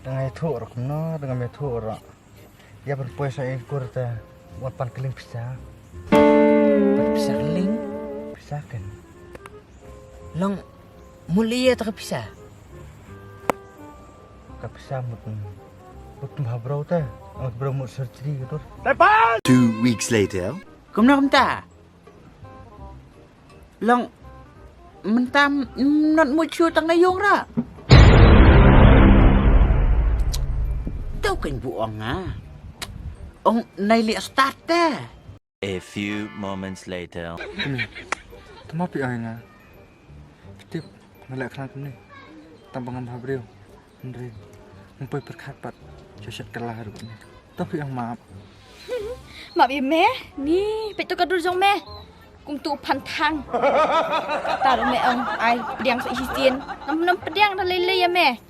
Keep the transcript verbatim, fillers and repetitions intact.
Dang ai thuh rok no, dang ai thuh rok. Ïa ban poi sa ing kur te. Wan pan kylling pisa. Pan pisa kylling? Pisa kan. Long muli ïa ta ka pisa. Ka pisa mut. Mut bha bro te. Mut bro mut surgery ka dur. Two weeks later. Kumno kumta? Long mynta not mut shu tang na yung ra. Tau kan bu ong nga. Ong nai li start te. A few moments later. Kumi, tama pi oi nga. Tip, nga lek khang kumi. Tam bang bha briew. Hynrei. Mung poi perkhat pat. Choshat kalah ruh ni. Tapi ang map. Map ïa me, ni, peit tu ka dur jong me. Kum tu phan thang. Kata ruh me ong, ai, pdiang sa hi sien. Nam nam pdiang da lei lei ïa me.